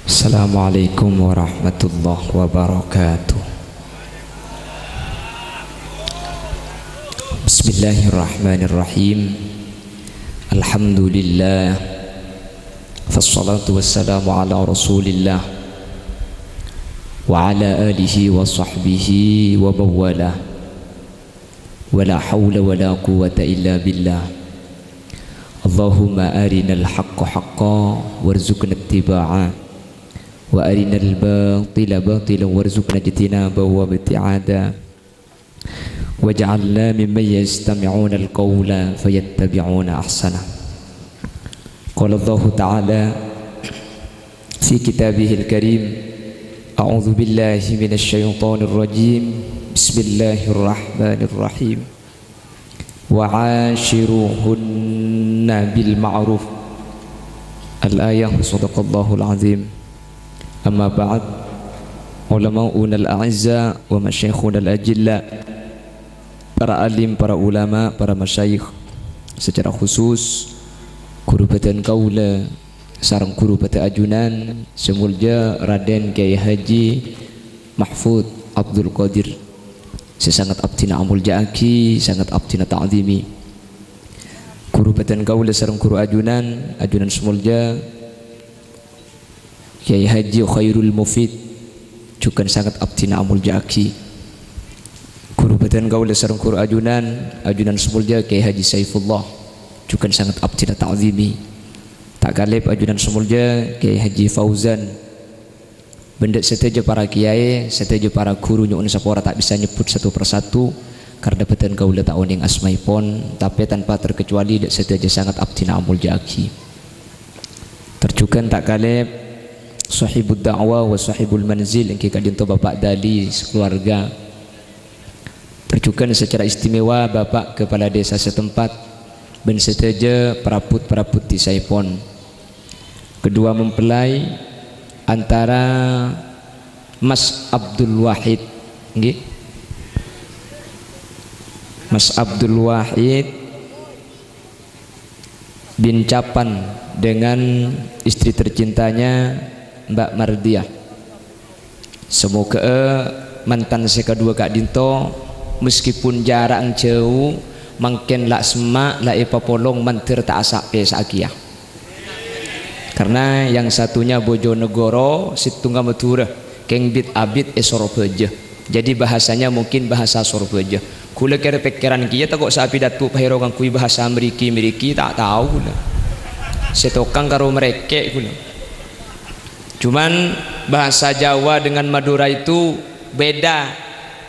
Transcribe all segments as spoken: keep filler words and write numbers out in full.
Assalamualaikum warahmatullahi wabarakatuh. Bismillahirrahmanirrahim. Alhamdulillah. Wassalatu wassalamu ala Rasulillah wa ala alihi wa sahbihi wa mawalah. Wa la haula wa la quwwata illa billah. Allahumma arinal haqqa haqqa warzuqna ittiba'a, wa arinal batila batila warzuqna ijtinaba wa ibti'ada. Waj'alna mimman yastami'unal qawla fayattabi'una ahsana. Qala Allahu ta'ala fi kitabihil karim, a'udzu billahi minasy syaithanir rajim. Bismillahirrahmanirrahim. Wa asyiruhunna bil ma'ruf. Al-ayah, sadaqallahul azim. Amma ba'd. Ulama'unal a'izza wa masyayikhunal ajilla. Para alim, para ulama, para masyayikh. Secara khusus, ghuru bhâdhân kaulâ sareng ghuru bhâdhân ajunan, sè molja Raden Kyai Haji Mahfud Abdul Qadir, sè sanget abdhina amolja'aghi, sanget abdhina ta'dhimi. Ghuru bhâdhân kaulâ sareng ghuru ajunan, ajunan sè molja Kyai Haji Khairul Mufid, jhughân sanget abdhina amolja'aghi. Ghuru bhâdhân kaulâ sareng ghuru ajunan, ajunan sè molja Kyai Haji Saifullah, jhughân sanget abdhina ta'dhimi. Ta' kalèp ajunan sè molja Kyai Haji Fauzan, bân dâ' sadhâjâ para kiyaè, sadhâjâ para ghuru nyo'on sapora ta' bisa nyebbhut satu persatu, karna bhâdhân kaulâ ta' onèng asmaèpon, tapè tanpa terkecuali dâ' sadhâjâ sanget abdhina amolja'aghi. Tor jhughân ta' kalèp sahibud da'wah wa sahibul manzil, èngghi ka'dinto Bapak Dali sakalowarga. Tor jhughân secara istimewa Bapak Kepala Desa setempat bân sadhâjâ parabhut-parabhut dhisaèpon. Kedua mempelai antara Mas Abdul Wahid, ngghi. Mas Abdul Wahid bin Capan dengan istri tercintanya, Mbak Mardiah. Samoghâ'â mantan sè kadhuwâ ka'dinto, meskipun jarang jhâu, mangkèn la semma', la èpapolong mandhâr ta' asa'-pèsa'aghiyâ. Karena yang satunya Bojonegoro, sèttongnga Madhurâ, kèng bit-abit è Sorbhâjâ. Jadi bahasanya mungkin bahasa Sorbhâjâ. Ghulâ kèr-pèkkèran kèya tako' sè apidato pahèro ngangghuy bahasa mriki-mriki, ta' tao ghulâ. Sè tokang karo mrèkè' ghulâ. Cuman bahasa Jawa dengan Madura itu beda.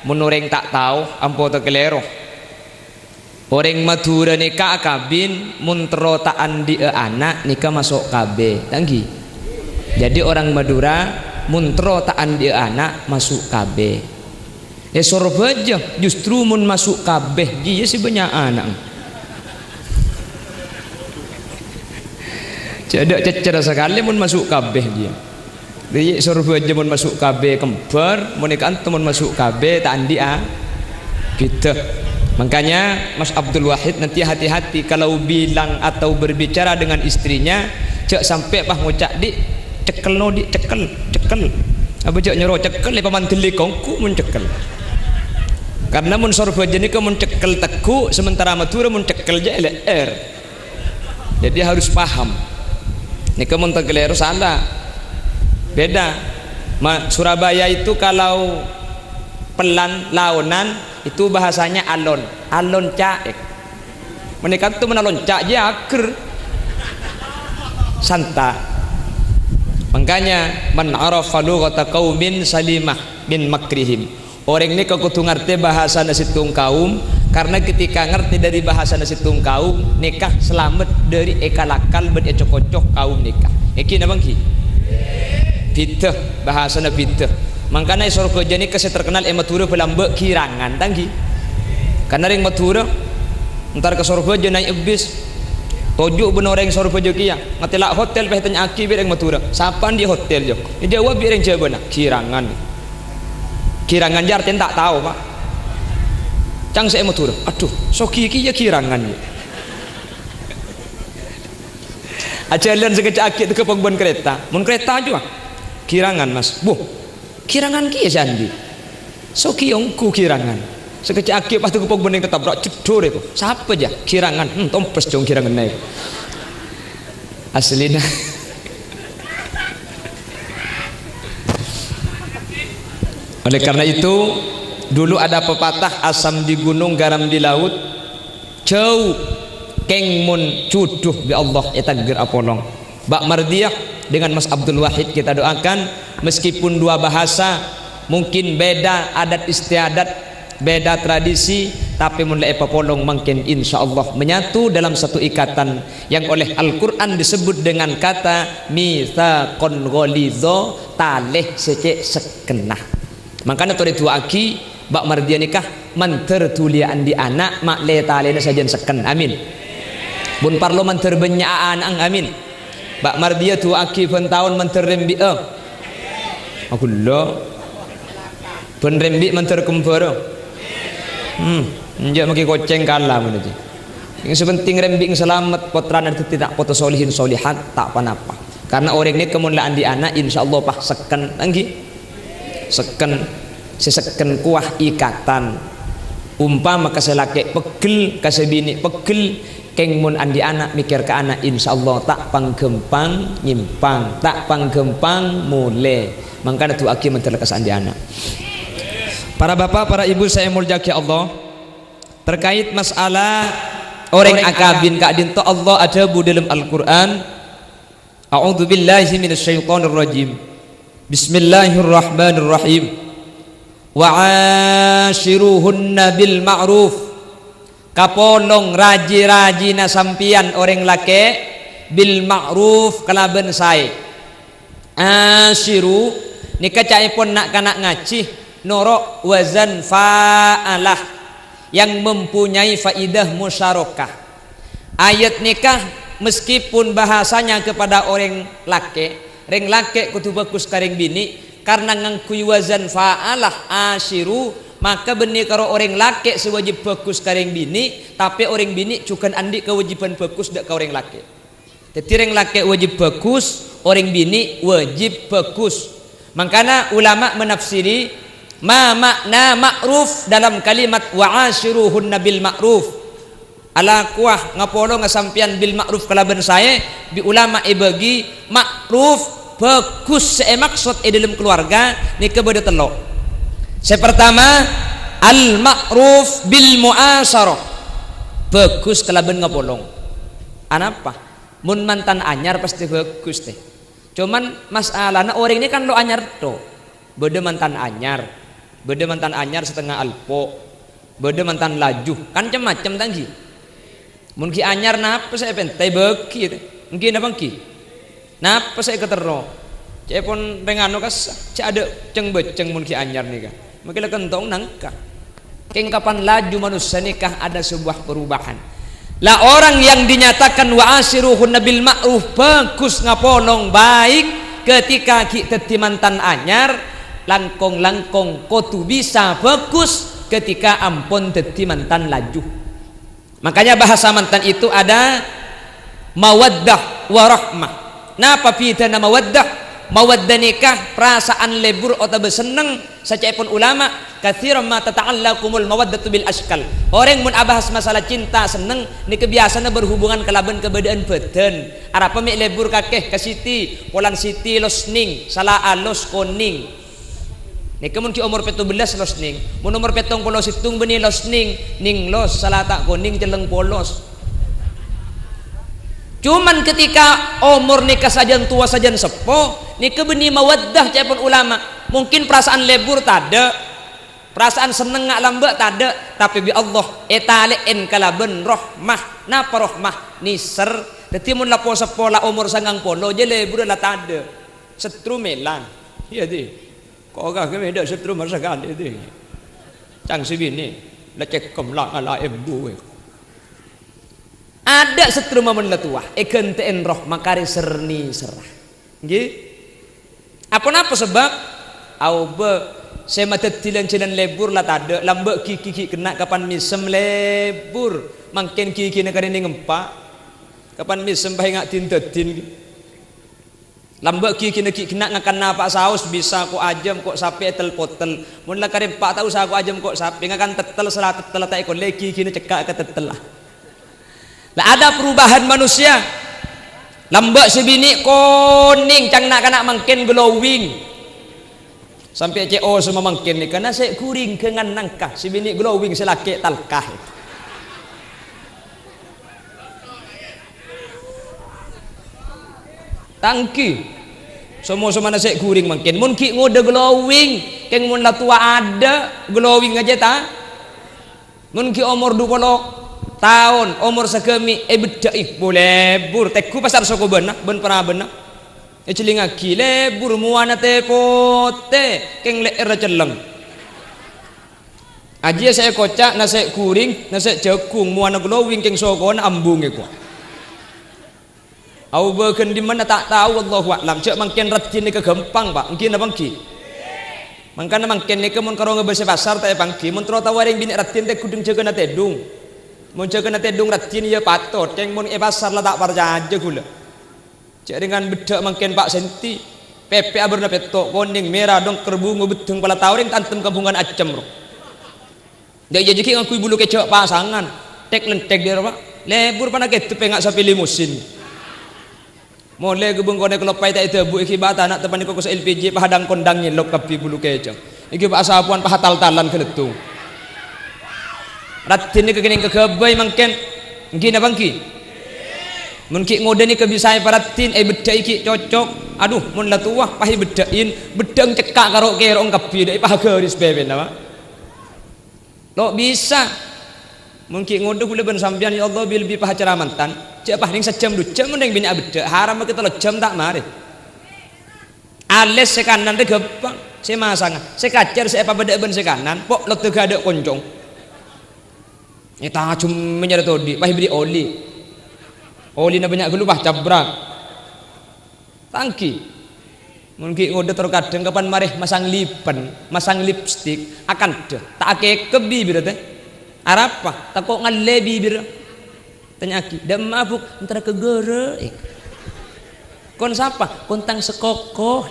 Mon orèng ta' tao, ampo ta' kalèro. Orèng Madhurâ nèka akabin, mon terro ta' andi'â ana', nèka maso' K B. Ta' ngghi? Jadi orang Madura, mon terro ta' andi'â ana', maso' K B. È Sorbhâjâ, justru mon maso' K B, ghiyâ sè bânnya' ana'. Jhâ' dâ' cècèra sakalè mon maso' K B ghiyâ. Ri Sorbhâjâ mon maso' K B kembhâr, mon è kanto mon maso' K B ta' andi'â bhidhâ. Makanya Mas Abdul Wahid nanti hati-hati kalau bilang atau berbicara dengan istrinya, jhâ' sampè' pas ngoca', "Di', cekkel no, Di', cekkel, cekkel." Apa jhâ' nyoro cekkel, ya pamandeli kongku mon cekkel. Karena mon Sorbhâjâ nèka mon cekkel tegghu', sementara Madhurâ mon cekkel jhâ' L R. Jadi harus paham. Nèka mon ta' kalèro salah. Beda. Ma-, Surabaya itu kalau pelan, laonan, itu bahasanya alon. Alon ca'èk. Mon è kanto mon alon ca' jiyâ ager. Santa'. Makanya, "Man arafa lughata qaumin salimah min makrihim." Orèng nèka kodhu ngartè bhâsana sèttong kaum, karna ketika ngartè dâri bhâsana sèttong kaum, nèka salamet dâri èkal-akal bân èco-koco kaum nèka. Èngghi napa èngghi? Bhidhâ, bhâsana bhidhâ. Mangkana è Sorbhâjâ nèka sè terkenal è Madhurâ bâlâmbâ' ghirangan, ta' èngghi? Karna rèng Madhurâ, entar ka Sorbhâjâ naè' bis, toju' bân orèng Sorbhâjâ kèya, ngatèla' hotel, pas ètanya'aghi bi' rèng Madhurâ, "Sapa andi' hotel, jâ?" Èjâwâb bi' rèng Jhâbâna, "Ghirangan." Ghirangan jâ' artèna ta' tao, Pa'. Ca'na sè è Madhurâ, "Adhu, sogi kèya ghirangan, yâ." Ajhâlân sè ngèca'aghi tèghâ pong bân karèta. Mon karèta jâ, Pa'. Kirangan, Mas. Wah, kirangan kèya sè andi'. Soghi ongghu kirangan. Sakejjhâ' aghi' pas dâgghâ' pong bhennèng tatabrak, jeddhur èko. Sapa, jâ? Kirangan. Hmm, tompes jhung kiranganna èko. Aslina. Oleh karena itu, dulu ada pepatah, "Asam di gunung, garam di laut." Jhâu, kèng mon jhudhu bi' Allah ètagghir apolong. Mbak Mardiyah dengan Mas Abdul Wahid kita doakan, meskipun dua bahasa, mungkin beda adat istiadat, beda tradisi, tapè mon la èpapolong mangkèn insyaallah menyatu dalam satu ikatan yang oleh Al-Qur'an disebut dengan kata mitsaqon ghalizho, talè sè cè' sekkenna. Mangkana torè du'aaghi, Mbak Mardiyah nèka mandhâr dhuliyâ andi' ana', ma' lè-talèna sajân sekken. Amin. Mon parlo mandhâr bânnya'an ana', amin. Mbak Mardiyah du'aaghi bân taon mandhâr rembi'â. Aghulâ. Bân rembi' mandhâr kembhârâ. Hmm, enjâ' maghi kocèng kala mon jiyâ. Sè pentèng rembi' salamet, pottrana dhâddhi ta' poto solihin solihat, ta' ponapa. Karena orèng nèka mon la andi' ana', insyaallah pas sekken, ènggi. Sekken, sè sekken kowa ikatan. Umpama ka sè lakè' peggel, ka sè binè' peggel, kèng mon andi' ana', mèkkèr ka ana', insyaallah ta' pangghâmpang nyèmpang, ta' pangghâmpang molè. Mangkana du'aaghi mandhâr lekkas andi' ana'. Para bapak, para ibu sè èmoljâ'aghi Allah, terkait masalah orèng akabin ka'dinto, Allah adhâbu dâlem Al-Qur'an, A'udzubillahi minasyaitonirrajim. Bismillahirrahmanirrahim. "Wa 'asyiruhunna bil ma'ruf." Kapolong rajhi-rajhina sampèyan orèng lakè' bil ma'ruf kalabân saè. Asyiru nèka ca'èpon na'-kana' ngajhi noro' wazan fa'alah yang mempunyai faidah musyarakah. Ayat nèka meskipun bahasanya kepada orèng lakè', rèng lakè' kodhu bhâghus ka rèng binè', karna ngangghuy wazan fa'alah, asyiru, maka bânnè karo orèng lakè' sè wajib bhâghus ka rèng binè', tapè orèng binè' jhughân andi' kawâjibhân bhâghus dâ' ka orèng lakè'. Dhâddhi rèng lakè' wajib bhâghus, orèng binè' wajib bhâghus. Mangkana ulama menafsiri, ma ma'na ma'ruf dalam kalimat "wa 'asyiruhunna bil ma'ruf". Alakowa ngapolonga sampèyan bil ma'ruf kalabân saè, bi' ulama èbâgi ma'ruf, bhâghus sè èmaksod è dâlem kalowarga nèka bâdâ tello'. Sè partama, al ma'ruf bil mu'asyarah. Bhâghus kalabân ngapolong. Anapa? Mon mantan anyar pastè bhâghus, tè. Coma masalana orèng nèka kan lo' anyar tho. Bâdâ mantan anyar, bâdâ mantan anyar satengnga alpo', bâdâ mantan laju, kan cem-macem, ta' ènggi? Mon ghi' anyar, napa sè èpènta èbâgi, tè? Ènggi napa ènggi? Napa sè èkaterro? Ca'èpon rèng ano kassa', cè' adâ' ceng-bâceng mon ghi' anyar nèka. Mangkèn la kantong nangka. Kèng kapan laju manossa nèka ada sebuah perubahan. La orang yang dinyatakan "wa asyiruhunna bil ma'ruf", bhâghus ngapolong, baik, ketika ghi' dhâddhi mantan anyar, langkong-langkong kodhu bisa bhâghus ketika ampon dhâddhi mantan laju. Makanya bahasa mantan itu ada mawaddah wa rahmah. Napa bhidhâna mawaddah? Mawaddah nèka parasaan lebur otabâ senneng, saca'èpon ulama, "Katsiran ma tata'allaqumul mawaddatu bil asykal." Orèng mon abahas masalah cinta senneng, nèka biyasana berhubungan kalabân kabâdâ'ân bhâdhân. Arapa mè' lebur kakè ka Siti, polana Siti losning, sala alos konèng. Nèka mon ghi' omor pètto bellâs losning, mon omor pèttong polo sèttong bânnè losning, nèng los, sala ta' konèng celleng polos. Coma ketika omor nèka sajân towa sajân seppo, nèka bânnè mawaddah ca'èpon ulama. Mungkin parasaan lebur tadâ', parasaan sennengnga lambâ' tadâ', tapè bi' Allah ètalè'è kalabân rahmah. Napa rahmah? Nèser. Dhâddhi mon la po-seppo la omor sangang polo, jâ leburrâ la tadâ'. Setru mèlang. Iyâ, dhi. Ko' kakè mè' dâ' setru ma sakalè, dhi. Cang sè binè, la cèkkem la ngala embu, wè. Adâ' setru ma mon la towa, èghântè'è rahmah karè ser-nèserra. Ènggi? Aponapa sabâb? Aobâ sè madhâddhi lan-jhâlân lebur la tadâ', lambâ' ghighi ghi' kènna' kapan mèsem lebur. Mangkèn ghighina karè nèng empa'. Kapan mèsem paènga' din-dâddin. Lambâ' ghighina ghi' ghenna' ngakan napa'a saos, bisa ko' ajâm, ko' sapè ètel-potel. Mon la karè empa' taon sè ko' ajâm, ko' sapè, ngakan tètèl, sala tètèl ta' èkollè, ghighina cekka' ka tètèlla. La ada perubahan manusia. Lambâ' sè binè' konèng, ca'na na'-kana' mangkèn glowing. Sampè' cè' osoma mangkèn nèka, nasè' ghuring ghângan nangka, sè binè' glowing, sè lakè' talka. Tanggi. Somo-somana sè ghuring mangkèn. Mon ghi' ngodâ glowing, kèng mon la towa adâ', glowing ajâ ta'. Mon ghi' omor du polo taon, omor sagâmè' èbheddhâ'i, bu lebur, tèngghu pasar sokobâna bân parabânna. Èjhellingngaghi, lebur mowana tè-potè, kèng lè'èrra cellèng. Ajiyâ sè èkoca' nasè' ghuring, nasè' jhâghung, mowana glowing, kèng sokona ambung èko. Aobâ ghân dhimmana ta' tao, wallahu a'lam. Jhâ' mangkèn raddhin nèka ghâmpang, Pa'. Ènggi napa ènggi? Mangkana mangkèn nèka mon karo ngabâs è pasar ta' èpangghi, mon terro taowa rèng binè' raddhin tè ghudheng jhâghâna tèdung. Mon jhâghâna tèdung raddhin iyâ patot, kèng mon è pasar la ta' parcajâ ghulâ. Jhâ' rèngan beddhâ' mangkèn Pa' Senti, pèpè abârna pètto', konèng, mèra, dongker, bungo, beddhâng, pala taorèng, tantem kabhungan accem, ro. Dâ' iyâ jâghi' ngangghuy bulu kèjhâ' pasangan. Tèk-lentèk dâ' rowa. Lebur pana kèdep enga' sapè limusin. Molè ghâbâng konè kaloppaè ta' èdhâbu, èghi bâtana teppanèko kosa L P G, pahadhâng-kondhâng nyèlok kabbhi bulu kèjhâ'. Èghi pa' asapowan pahatal-talan ghâlâddhung. Raddhin nèka kènèng kaghâbây mangkèn. Ènggi napa ènggi? Mon ghi' ngodâ nèka bisa èparaddhin, èbheddhâ'i ghi' cocok. Adhu, mon la towa, pas èbheddhâ'in, beddhâng cekka' karo kèro'na kabbhi, dâ' èpahagaris pèpèna, Pa'. Lo' bisa. Mon ghi' ngodâ ghulâ bân sampèyan, ya Allah, bi-, lebbi pahacara mantan. Jhâ' pas nèng sajjhâm du jhâm mon rèng binè' abeddhâ', haram makè tello jhâm ta' marè. Alès sè kanan rè ghâmpang, sè masanga. Sè kacèr sè èpabâdâ'â bân sè kanan, po' loddhâ ghâdâ' koncong. Ètajemmè nyarè todi', pas èberri' oli. Olina bânnya' ghâllu, pas cabrak. Tanggi. Mon ghi' ngodâ terkadhâng kapan marè masang lipen, masang lipstik, akandhâ, ta' akèkep bibirra tè. Arapa? Tako' ngallè bibirra. Tanya'aghi, "Dâ'emma, Bu'?" "Entara ka ghârâ'." Kon sapa? "Kon tang sakoko."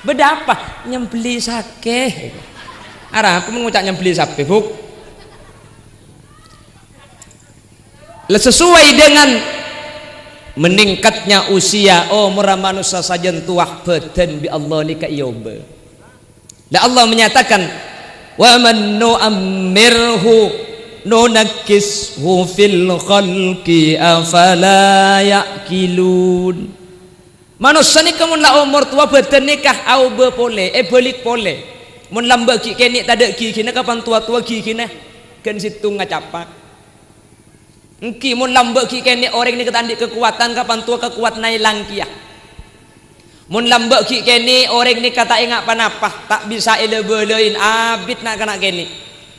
"Bâdâ apa?" "Nyembelli sakè'." Arapa mon ngoca' nyembelli sapè, Bu'? La sesuai dengan meningkatnya usia, omorra manossa sajân towa, bhâdhân bi' Allah nèka èobâ. La Allah menyatakan, "Wa man nu'ammirhu nunakkishu fil khalqi afala ya'qilun." Manossa nèka mon la omor towa, bhâdhân nèka aobâ polè, èbâlik polè. Mon lambâ' ghi' kènè' tadâ' ghighina, kapan towa-towa ghighina ghân sèttong ngacapak. Ènggi, mon lambâ' ghi' kènè' orèng nèka ta' andi' kakowadhân, kapan towa kakowadhânna èlang kèya. Mon lambâ' ghi' kènè' orèng nèka ta' enga' ponapa, ta' bisa èlabâlâi, abit na'-kana' kènè'.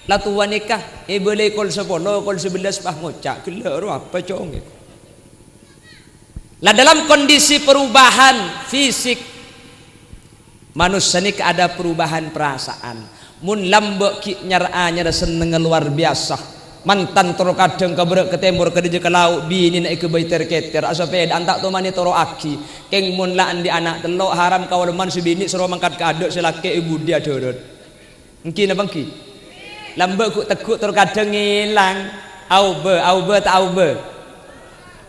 La towa nèka èbâlâi kol sapolo, kol sabellâs, pas ngoca', "Ghellâ' rowa apa, Cong?" La dalam kondisi perubahan fisik, manossa nèka ada perubahan perasaan. Mon lambâ' ghi' nyar-anyar sennengnga luar biasa. Mantan terkadhâng ka bârâ' ka tèmor, ka dâjâ ka lao', binèna èghâbây ter-kèter, asapèdaan ta' tomanè toro'aghi. Kèng mon la andi' ana' tello', haram kaoleman sè binè' soro mangkat ka adâ', sè lakè' è budi adhârât. Ènggi napa ènggi? Lambâ' ghu'-tegghu' terkadhâng èlang. Aobâ, aobâ ta' aobâ?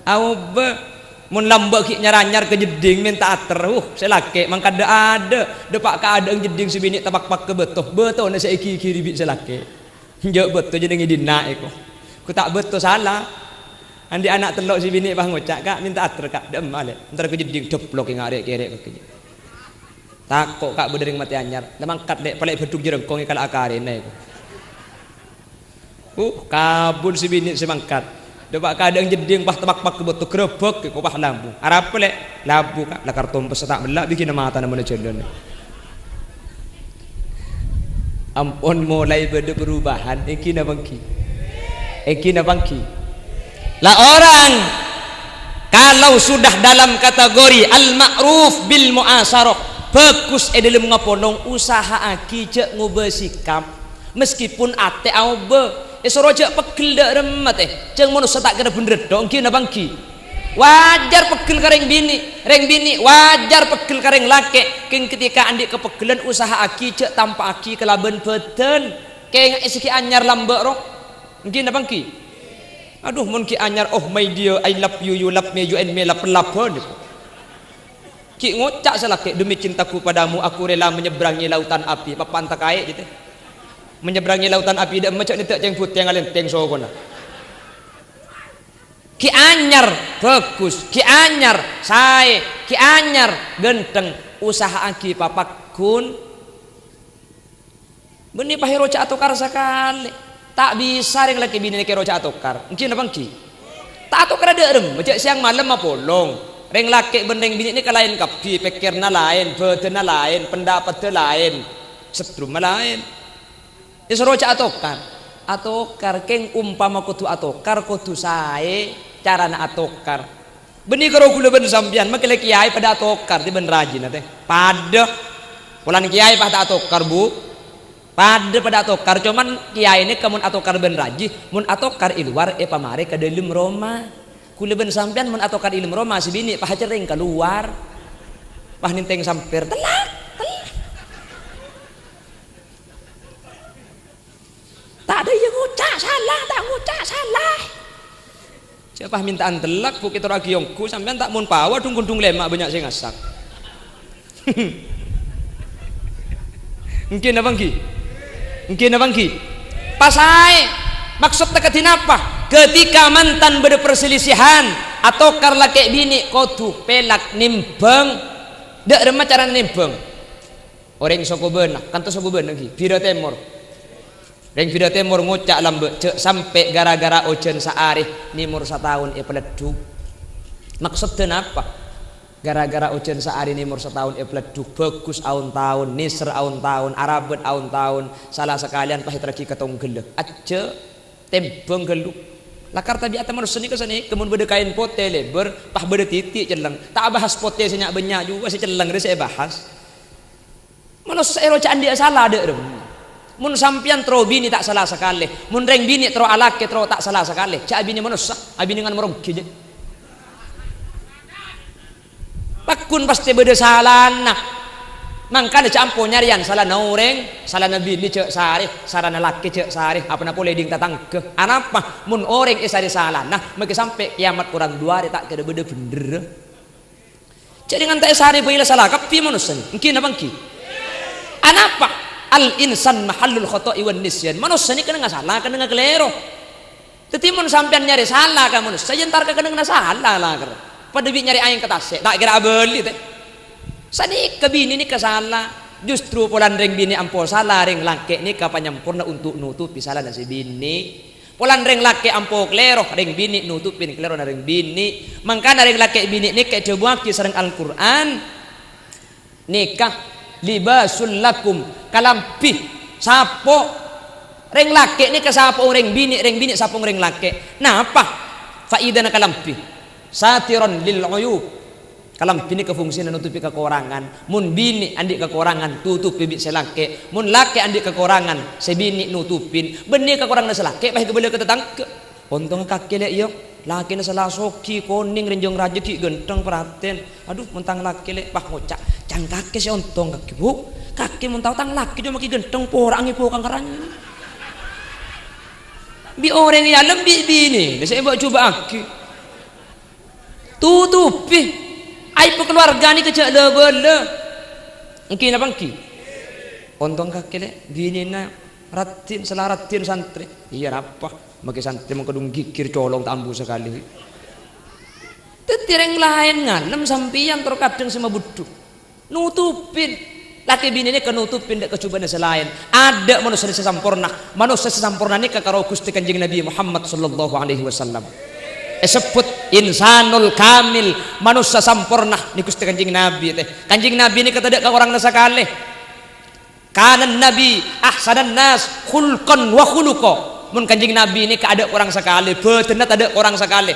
Aobâ. Mon lambâ' ghi' nyar-anyar ka jeddhing mènta ater, uh, sè lakè' mangkat dâ'-adâ', dâpa' ka adâ'na jeddhing sè binè' tapakpak ka bâto, bâtona sè èghighiri bi' sè lakè'. Enjâ' bâto jhâ' nèng è dinna' èko. Ghu ta' bâto sala. Andi' ana' tello' sè binè' pas ngoca', "Ka', mènta ater, Ka'." "Dâ'emma, Lè'?" "Entara ka jeddhing, deplok enga' rè'-kèrè' ka kèya." Tako' ka' bâdâ rèng matè anyar. La mangkat, Lè', palè' bâdhuk jârângkong kala' akarèna èko. Uh, kabul sè binè' sè mangkat. Dâpa' ka adâ'na jeddhing, pas tapakpak ka bâto, grâbâk èko, pas labu. "Arapa, Lè'?" "Labu, Ka'." "La kartompes ta' mella' bi' ghina matana monna jhâlân. Ampon molaè bâdâ perubahan, ènggi napa ènggi? Ènggi napa ènggi? La orang kalau sudah dalam kategori al-ma'ruf bil mu'asarah, bhâghus è dâlem ngapolong, usaha'aghi jhâ' ngobâ sikap. Meskipun atè aobâ, èsoro jhâ' pegghel dâ' remma tè, jhâng manossa ta' kèra bhendher tho, ènggi napa ènggi? Wajar pegghel ka rèng binè'. Rèng binè' wajar pegghel ka rèng lakè', kèng ketika andi' kapegghellân usaha'aghi jhâ' tampa'aghi kalabân bâdân. Kènga'è sè ghi' anyar lambâ' rowa. Èngghi napa èngghi? Adhu, mon ghi' anyar, "Oh my dear, I love you, you love me, you and me love-love-an." Ghi' ngoca' sè lakè', "Demi cintaku padamu, aku rela menyeberangi lautan api." Papa anta kaè, gitu. Menyeberangi lautan api, dâ' emma jhâ' nèddhâ' cèng bhutèng alèntèng sokona. Ghi' anyar, bhâghus. Ghi' anyar, saè. Ghi' anyar, ghântheng. Usaha'aghi papagghun. Bânnè pas èro jhâ' atokar sakalè. Ta' bisa rèng lakè' binè' nèka èro jhâ' atokar. Èngghi napa èngghi? Ta' atokar dâ' remma, jhâ' sèyang malem apolong. Rèng lakè' bân rèng binè' nèka laèn kabbhi, pèkkèranna laèn, bâdânna laèn, pendapatta laèn, settrumma laèn. Èsoro jhâ' atokar. Atokar, kèng ompama kodhu atokar, kodhu saè carana atokar. Bânnè karo ghulâ bân sampèyan, makè la kèyaè padâ atokar, tè bân rajina, tè. Padâ. Polana kèyaè pas ta' atokar, Bu. Padâ padâ atokar, coma kèyaè nèka mon atokar bân raji, mon atokar è lowar, èpamarè ka dâlem roma. Ghulâ bân sampèyan mon atokar è dâlem roma, sè binè' pas acerrèng kalowar. Pas nèntèng sampèr, tellak, tellak. Ta' dâ' iyâ ngoca' sala, ta' ngoca' sala. Jhâ' pas mènta'an tellak, Bu, kètorraghi ongghu, sampèyan ta' mon pawa, dhung-ghundhung lèma' bânnya' sè ngasak. Èngghi napa èngghi? Èngghi napa èngghi? Pas saè. Maksodda kadhi napa? Ketika mantan bâdâ perselisihan, atokar lakè' binè' kodhu pèlak nèmbhâng. Dâ' remma carana nèmbhâng? Orèng Sokobânah, kantos Sokobânah ghi, Bira Tèmor. Rèng Bira Tèmor ngoca' lambâ', jhâ' sampè' gara-gara ojhân saarè nèmor sataon èpaleddhuk. Maksodda napa? Gara-gara ojhân saarè nèmor sataon èpaleddhuk, bhâghus aon-taon, nèser aon-taon, arabât aon-taon, sala sakalèyan pas èterraghi ka tongghâlla. Ajjhâ' tèmbhâng ghâllu. Lakar tabi'atta manossa nèka sanèka, mon bâdâ kaèn potè lèbâr, pas bâdâ titi' celleng. Ta' abahas potè sè nya'-bânnya' jhuwa, sè celleng rè sè èbahas. Manossa èro jhâ' andi'â sala dâ' remma. Mon sampèyan terro binè ta' sala sakalè, mon rèng binè' terro alakè terro ta' sala sakalè, jhâ' abinè manossa, abinè ngan maronggi, jhâ'. Pagghun pastè bâdâ salana. Mangkana jhâ' ampo nyarèyan salana orèng, salana binè jhâ' sarè, salana lakè jhâ' sarè, apana polè dhing tatangghâ. Anapa? Mon orèng èsarè salana, makè sampè' kèyamat korang duwâ' arè ta' kèra bâdâ bhendherra. Jhâ' dhing anta' èsarè bhâi la sala kabbhi manossa nè. Èngghi napa èngghi? Anapa? Al-insan mahallul khoto'i wan nisyan. Manossa nè kennengnga sala, kennengnga kalèro. Dhâddhi, mon sampèyan nyarè sala ka manossa, ya entar ka kennengnganna sala, la, kèra. Padâ bi' nyarè aèng ka tasè', ta' kèra abâli, tè. Sanèka binè nèka sala. Justru polana rèng binè ampo sala, rèng lakè' nèka panyamporna untuk nutupè salana sè binè. Polana rèng lakè' ampo kalèro, rèng binè nutupè kalèrona rèng binè. Mangkana rèng lakè' binè nèka èdhâbuwâghi sareng Al-Qur'an. Nèka libasul lakum, kalambhi, sapo. Rèng lakè' nèka sapo'è rèng binè', rèng binè' sapo'è rèng lakè'. Napa faidana kalambhi? Satiron lil uyub. Kalambhi nèka fungsina nutupè kakorangan. Mon binè' andi' kakorangan, tutupè bi' sè lakè'. Mon lakè' andi' kakorangan, sè binè' nutupin. Bânnè kakoranganna sè lakè', pas èkabâlâ ka tatangghâ. Ontong kakè, Lè', iyâ. Lakèna sala soghi, konèng, rènjhâng rajâ ghi' ghântheng, pratèn. Adhu, mon tang lakè, Lè', pas ngoca', "Can kakè sè ontong kakè, Bu'. Kakè mon tao tang lakè jhâ' maghi ghântheng, pora' ngèbâ kangkaran." Bi' orèng è alem bi' binè, sè èbâ-jubâ'âghi. Tutupè. Aib kalowarga nèka jhâ' la-bâlâ. Èngghi napa èngghi? Ontong kakè, Lè', binèna raddhin, sala raddhin santrè. Iyâ, rapa. Maghi santrè mon kadhung ghighir colong ta' ambu sakalè. Dhâddhi rèng laèn ngalem sampèyan terkadhâng sè mabudhu. Nutupin. Lakè binè nèka nutupin dâ' kajhubâ'na sè laèn. Adâ' manossa sè samporna. Manossa sè samporna nèka karo Ghustè Kanjeng Nabi Muhammad sallallahu alaihi wasallam. Èsebbhut insanul kamil, manossa samporna nè Ghustè Kanjeng Nabi, tè. Kanjeng Nabi nèka tadâ' kakoranganna sakalè. Kana Nabi ahsanan nas khulqan wa khuluqa. Mon Kanjeng Nabi nèka adâ' korang sakalè, bâdânna tadâ' korang sakalè.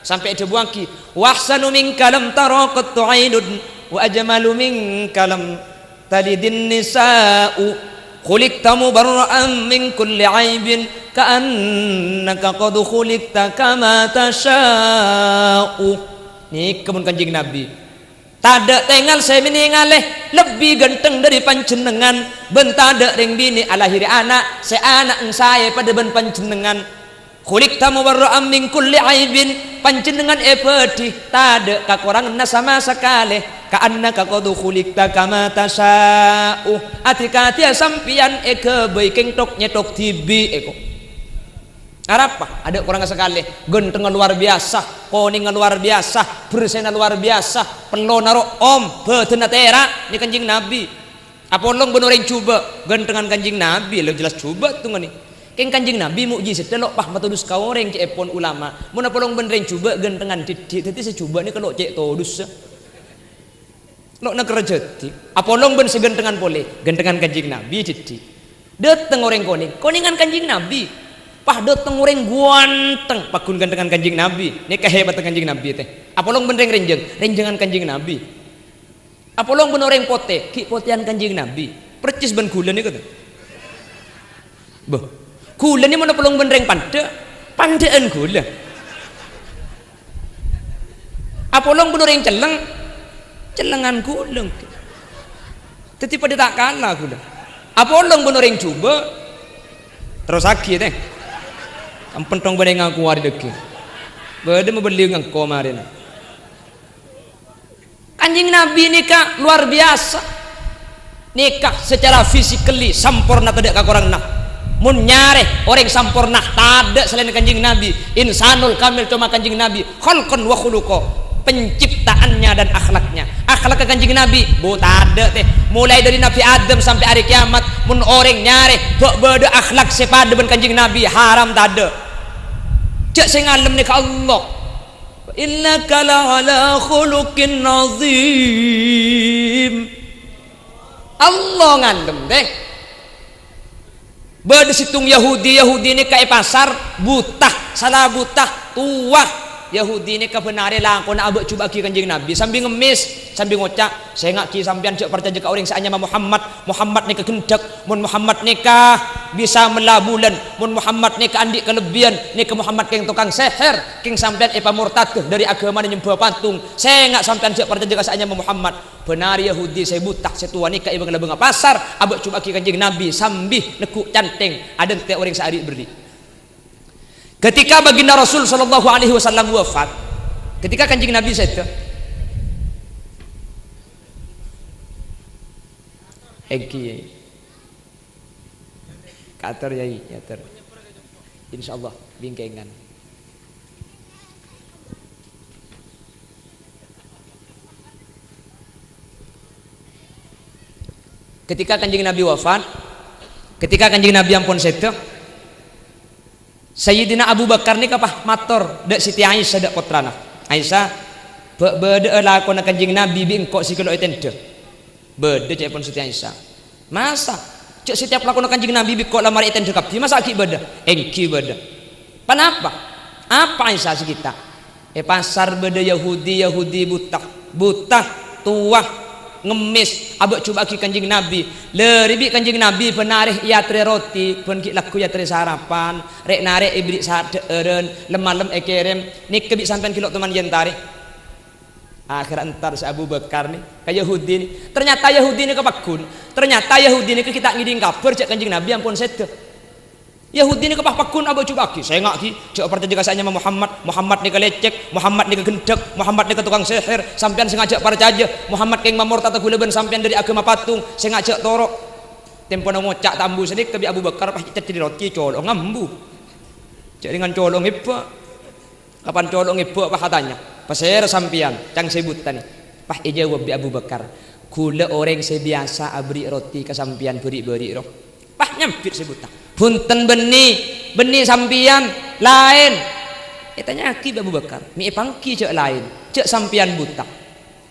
Sampè' èdhâbuwâghi, "Wa ahsanu minka lam tara qattu ainun, wa ajmalu minka lam talidin nisa'u. Khuliqta mubarra'an min kulli aibin, ka'annaka qad khuliqta kama tasya'u." Nèka mon Kanjeng Nabi. Tadhâ' tengal sè mènèngalè lebbi ghântheng dhâri panjhennengngan, bân tadhâ' rèng binè' alahèrè ana' sè ana' èngsaè padâ bân panjhennengngan. Khuliqta mubarra'an min kulli aibin, panjhennengngan èbâdhi, tadhâ' kakoranganna sama sakalè. Ka'annaka qad khuliqta kama tasya'u, adhi-kadhiyâ sampèyan èghâbây kèng thok-nyèthok dhibi', èko. Arapa? Adhâ' korangnga sakalè, ghânthengnga lowar biyasa, konèngnga lowar biyasa, bersèna lowar biyasa, pellona ro'om, bhâdhânna tèra', nè Kanjeng Nabi. Apolong bân orèng jhubâ', ghânthengngan Kanjeng Nabi, lo jelas jhubâ' tongghâna. Kèng Kanjeng Nabi mo'jizadhâ lo' pas matodus ka orèng, ca'èpon ulama. Mon apolong bân orèng jhubâ', ghânthengngan dhiddhi', dhâddhi sè jhubâ' nèka lo' cè' todus. Lo' nèka rajâdi. Apolong bân sè ghânthengngan polè, ghânthengngan Kanjeng Nabi dhiddhi'. Dâteng orèng konèng, konèngan Kanjeng Nabi. Pas dâteng orèng ghântheng, pagghun ghânthengngan Kanjeng Nabi. Nèka hebatta Kanjeng Nabi, tè. Apolong bân rèng rènjhâng, rènjhângan Kanjeng Nabi. Apolong bân orèng potè, ghi' potèyan Kanjeng Nabi. Percis bân ghulâ nèko, tè. Bâh, ghulâ nè mon apolong bân rèng pandhâ', pandhâ'ân ghulâ. Apolong bân orèng celleng, cellengngan ghulâ. Dhâddhi padâ ta' kala ghulâ. Apolong bân orèng jhubâ', terrossaghi, tè. Ampon tong bâdâ ngakowa rè dhâggi'. Bâdâ mabelli ngangko marèna. Kanjeng Nabi nèka lowar biyasa. Nèka secara physically samporna tadhâ' kakoranganna. Mon nyarè orèng samporna tadhâ' salaèn Kanjeng Nabi. Insanul kamil coma Kanjeng Nabi. Khalqan wa khuluqa. Penciptaannya dan akhlaknya. Akhlaknya Kanjeng Nabi, bu tadhâ' tè. Mulai dari Nabi Adam sampai hari kiamat, mon orèng nyarè bâ' bâdâ akhlak sè padâ bân Kanjeng Nabi, haram tadhâ'. Jhâ' sè ngalem nèka Allah. Innaka la'ala khuluqin azim. Allah ngalem, tè. Bâdâ sèttong Yahudi, Yahudi nèka è pasar, buta, sala buta, towa. Yahudi nèka bân arè lakona abâ'-jhubâ'âghi Kanjeng Nabi, sambi ngemmès, sambi ngoca', "Sènga' ghi sampèyan jhâ' parcajâ ka orèng sè anyama Muhammad." Muhammad nèka ghendhâk, mon Muhammad nèka bisa mella bulân, mon Muhammad nèka andi' kalebbiyân, nèka Muhammad kèng tokang sèhèr, kèng sampèyan èpamortadhâ dhâri aghâmana nyembhâ patung. Sènga' sampèyan jhâ' parcajâ ka sè anyama Muhammad. Bân arè Yahudi sè buta, sè towa nèka è bâng-labângnga pasar, abâ'-jhubâ'âghi Kanjeng Nabi sambi negghu' canthèng, adhânte' orèng sè ari'-berri'. Ketika baginda Rasul sallallahu alaihi wasallam wafat, ketika Kanjeng Nabi sèdhâ, èngghi, kator, Yai, kator. Insyaallah, bingkèngan. Ketika Kanjeng Nabi wafat, ketika Kanjeng Nabi ampon sèdhâ, Sayyidina Abu Bakar nèka pas mator dhâ' Siti Aisyah, dhâ' pottrana. "Aisyah, bâ'-bâdâ'â lakona Kanjeng Nabi bi' engko' sè kèlo' ètendhâ." "Bâdâ," ca'èpon Siti Aisyah. "Masa? Jhâ' setiap lakona Kanjeng Nabi bi' engko' la marè ètendhâ kabbhi, masa ghi' bâdâ?" "Èngghi bâdâ." "Panapa? Apa Aisyah sè ghitta'?" "È pasar bâdâ Yahudi, Yahudi buta. Buta, towa, ngemmès, abâ'-jhubâ'âghi Kanjeng Nabi. Lârè bi' Kanjeng Nabi bân arè èyatorè roti, bân ghi' lagghu èyatorè sarapan, rè'-narè' èberri' sadhâ'ârân, lem-malem èkèrèm. Nèka bi' sampèyan ghi' lo' toman èentarè." Akhèrra entar sè Abu Bakar nè, ka Yahudi nè. Ternyata Yahudi nèka pagghun. Ternyata Yahudi nèka ghi' ta' ngèdhing kabhâr jhâ' Kanjeng Nabi ampon sèdhâ. Yahudi nèka pas pagghun abâ'-jhubâ'âghi, "Sènga' ghi, jhâ' parcajâ ka sè anyama Muhammad. Muhammad nèka lècèk, Muhammad nèka ghendhâk, Muhammad nèka tokang sèhèr. Sampèyan sènga' jhâ' parcajâ. Muhammad kèng mamortadhâ ghulâ bân sampèyan dhâri aghâma patung. Sènga' jhâ' toro'." Tempona ngoca' ta' ambu sanèka bi' Abu Bakar pas cèccèdhi roti colo' ngambu. Jhâ' rèngan colo' ngèbâ. Kapan colo' ngèbâ, pas atanya, "Pasèra sampèyan, ca'na sè buta nè?" Pas èjâwâb bi' Abu Bakar, "Ghulâ orèng sè biyasa aberri' roti ka sampèyan bâri'-bâri' ro." Pas nyambit sè buta, "Bhunten bânnè, bânnè sampèyan, laèn." Ètanya'aghi bi' Abu Bakar, "Mè' èpangghi jhâ' laèn, jhâ' sampèyan buta?"